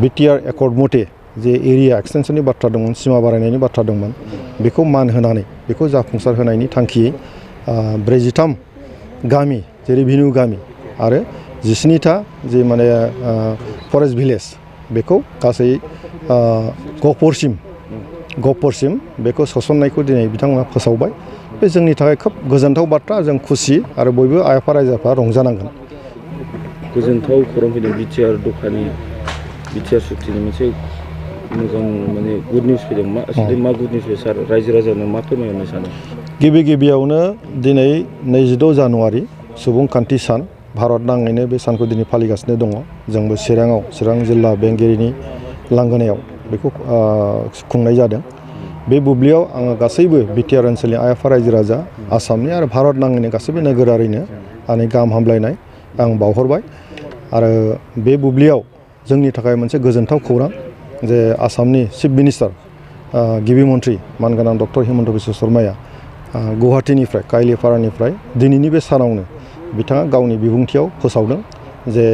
BTR accord मथे जे area एक्सटेंसननि बाथ्रा दंमोन सिमा बारायनायनि बाथ्रा दंमोन बेखौ मान होनानै बेखौ जाफुंसार होनायनि थांखियै 43 गामि जे रेभिनिउ गामि आरो 17टा जे माने फरेस्ट भिलेज बेखौ गासै गहपुरसिम बेखौ सोसननायखौ दिनै बिथांमोना फोसावबाय। बे जोंनि थाखाय खोब गोजोनथाव बाथ्रा जों खुसि आरो बयबो आइ आफा रायजोफ्रा रंजानांगोन। गोजोनथाव खौरां फैदों बिटिआर दफानि बिटिआर सुक्तिनि मोनसे मोजां माने गुड निउस फैदों। मा गुड निउस फैदों सार रायजो राजानो मा फोरमायनो सानो? गिबियावनो दिनै 26 जानुवारि सुबुंखान्थि सान भारत नाङैनो बे सानखौ दिनै फालिगासिनो दङ। जोंबो चिरां जिल्ला बेंगिरिनि लांगोनायाव बेखौ खुंनाय जादों। बे बुब्लियाव आङो गासैबो बिटिआर ओनसोलनि आइ आफा रायजो राजा आसामनि आरो भारत नाङैनो गासैबो नोगोरारिनो आंनि गाहाम हामलायनाय आं बावहरबाय। आरो बे बुब्लियाव जोंनि थाखाय मोनसे गोजोनथाव खौरां जे आसामनि चिफ मिनिस्टार गिबि मन्थ्रि मानगोनां डक्टर हिमन्त बिश्व शर्माया गुवाहाटीनिफ्राय काइलिपारानिफ्राय दिनैनि बे सानावनो बिथाङा गावनि बिबुंथियाव फोसावदों जे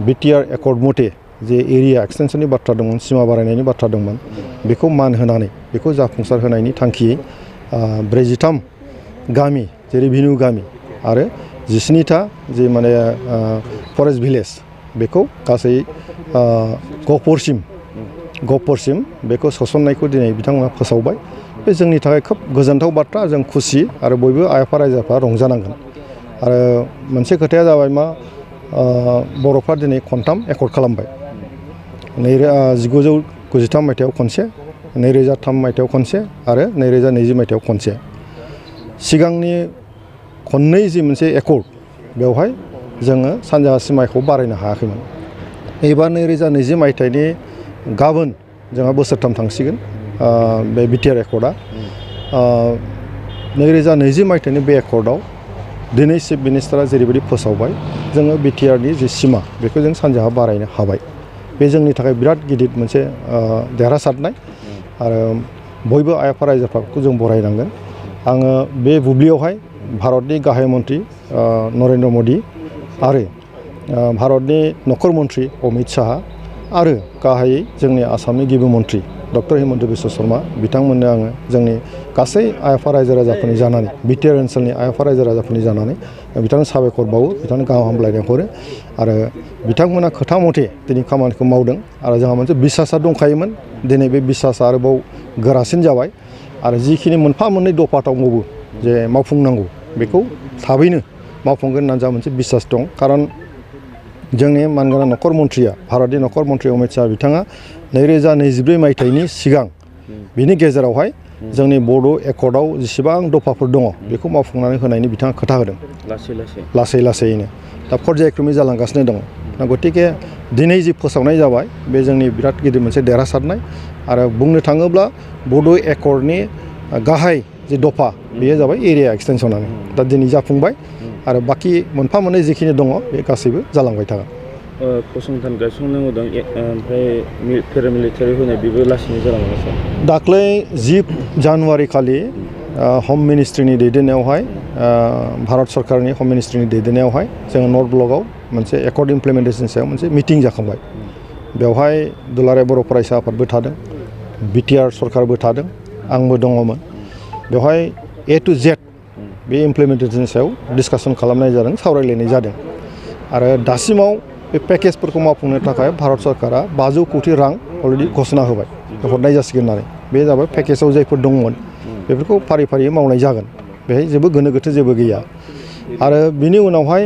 बिटिआर एकर्ड मथे जे एरिया एक्सटेंसननि बाथ्रा दंमोन सिमा बारायनायनि बाथ्रा दंमोन बेखौ मान होनानै बेखौ जाफुंसार होनायनि थांखियै 43 गामि जे रेभिनिउ गामि आरो 17टा जे माने फरेस्ट भिलेज बेखौ गासै गहपुरसिम बेखौ सोसननायखौ दिनै बिथांमोना फोसावबाय। बे जोंनि थाखाय खोब गोजोनथाव बाथ्रा जों खुसि आरो बयबो आइ आफा रायजोफ्रा रंजानांगोन। आरो मोनसे खोथाया जाबाय मा बर'फ्रा दिनै खनथाम एकर्ड खालामबाय। 1993 मायथाइयाव खनसे, 2003 मायथाइयाव खनसे आरो 2020 मायथाइयाव खनसे। सिगांनि खननै जि मोनसे एकर्ड बेवहाय जोङो सानजाहा सिमाखौ बारायनो हायाखैमोन। एबार 2020 मायथाइनि गाबोन जोंहा बोसोरथाम थांसिगोन बे बिटिआर एकर्डआ। 2020 मायथाइनि बे एकर्डआव दिनै चिफ मिनिस्टारा जेरैबायदि फोसावबाय जोङो बिटिआरनि जि सिमा बेखौ जों सानजाहा बारायनो हाबाय। बे जोंनि थाखाय बिराद गिदिर मोनसे देरहासारनाय आरो बयबो आइ आफा रायजोफोरखौ जों बरायनांगोन। आङो बे बुब्लियावहाय भारतनि गाहाय मन्थ्रि नरेन्द्र मदि आरो भारतनि नखर मन्थ्रि अमित शाह आरो गाहायै जोंनि आसामनि गिबि मन्थ्रि डक्टर हिमन्त बिश्व शर्मा बिथांमोननो आङो जोंनि गासै आइ आफा रायजो राजाफोरनि जानानै बिटिआर ओनसोलनि आइ आफा रायजो राजाफोरनि जानानै बिथांनो साबायखर बावो, बिथांनो गाहाम हामलायनाय हरो। आरो बिथांमोना खोथा मथे दिनै खामानिखौ मावदों आरो जोंहा मोनसे बिसासा दंखायोमोन। दिनै बे बिसासा आरोबाव गोरासिन जाबाय आरो जिखिनि मोनफा मोननै दफा दंबावो जे मावफुंनांगौ बेखौ थाबैनो मावफुंगोन होननानै जोंहा मोनसे बिसास दं। खारन जोंनि मानगोनां नखर मन्थ्रिया भारतनि नखर मन्थ्रि अमित शाह बिथाङा 2024 मायथाइनि सिगां बिनि गेजेरावहाय जोंनि बड' एकर्डआव जेसेबां दफाफोर दङ बेखौ मावफुंनानै होनायनि बिथाङा खोथा होदों। लासैनो दा पर्यायक्रमै जालांगासिनो दङ। गतिके दिनै जि फोसावनाय जाबाय बे जोंनि बिराद गिदिर मोनसे देरहासारनाय। आरो बुंनो थाङोब्ला बड' एकर्डनि गाहाय जे दफा बेयो जाबाय एरिया एक्सटेनसनानो दा दिनै जाफुंबाय आरो बाखि मोनफा मोननै जिखिनि दङ बे गासैबो जालांबाय थागोन। फसंथान गायसंनो होदों ओमफ्राय पेरामिलिटारि होनाय बेबो लासैनो जालांगोन सार? दाख्लै 10 जानुवारि खालि हम मिनिस्ट्रिनि दैदेननायावहाय भारत सरकारनि हम मिनिस्ट्रिनि दैदेननायावहाय जोङो नर्थ ब्लकआव मोनसे एकर्ड इमप्लिमेन्टेसन सायाव मोनसे मिटिं जाखांबाय। बेवहाय दुलाराय बर' फरायसा आफादबो थादों, बिटिआर सरकारबो थादों, आंबो दङमोन। बेवहाय A to Z बे इमप्लिमेन्टेसन सायाव डिसकासन खालामनाय जादों, सावरायलायनाय जादों। आरो दासिमाव बे पेकेजफोरखौ मावफुंनो थाखाय भारत सरकारा 500 कोटि रां अलरेडि घोषणा होबाय, हरनाय जासिगोन होननानै। बे जाबाय पेकेजाव जायफोर दंमोन बेफोरखौ फारि फारियै मावनाय जागोन। बेहाय जेबो गोनो गोथो जेबो गैया। आरो बिनि उनावहाय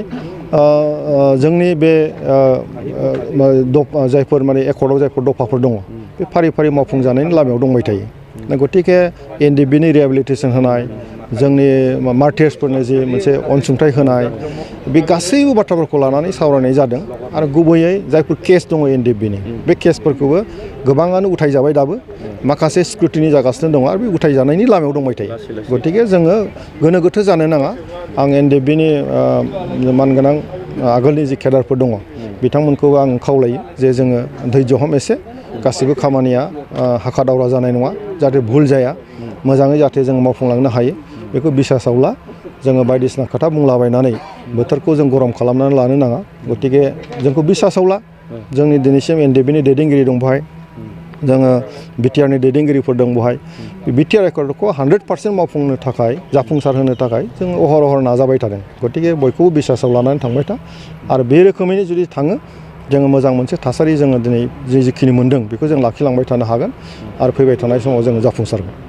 जोंनि बे जायफोर माने एकर्डआव जायफोर दफाफोर दङ बे फारि फारि मावफुंजानायनि लामायाव दंबाय थायो। गतिके एनडिएफबिनि रिहेबिलिटेसन होनाय, जोंनि मार्टियार्सफोरनो जि मोनसे अनसुंथाइ होनाय बे गासैबो बाथ्राफोरखौ लानानै सावरायनाय जादों। आरो गुबैयै जायफोर केस दङ एनडिएफबिनि बे केसफोरखौबो गोबाङानो उथायजाबाय, दाबो माखासे स्क्रुटिनि जागासिनो दङ आरो बे उथायजानायनि लामायाव दंबाय थायो। गतिके जोङो गोनो गोथो जानो नाङा। आं एनडिएफबिनि मानगोनां आगोलनि जि केडारफोर दङ बिथांमोनखौ आं खावलायो जे जोङो धैर्य हम एसे, गासिबो खामानिया हाखा दावरा जानाय नङा, जाहाथे भुल जाया, मोजाङै जाहाथे जों मावफुंलांनो हायो बेखौ बिसासाव ला। जोङो बायदिसिना खोथा बुंलाबायनानै बोथोरखौ जों गरम खालामनानै लानो नाङा। गतिके जोंखौ बिसासाव ला, जोंनि दिनैसिम एनडिएफबिनि दैदेनगिरि दं बेवहाय जोङो बिटिआरनि दैदेनगिरिफोर दं बेवहाय बिटिआर एकर्डखौ 100% मावफुंनो थाखाय जाफुंसार होनो थाखाय जों अहर नाजाबाय थादों गतिके बयखौबो बिसासाव लानानै थांबाय था आरो बे रोखोमैनो जुदि थाङो जोङो मोजां मोनसे थासारि जोङो दिनै जिखिनि मोन्दों बेखौ जों लाखिलांबाय थानो हागोन आरो फैबाय थानाय समाव जोङो जाफुंसारगोन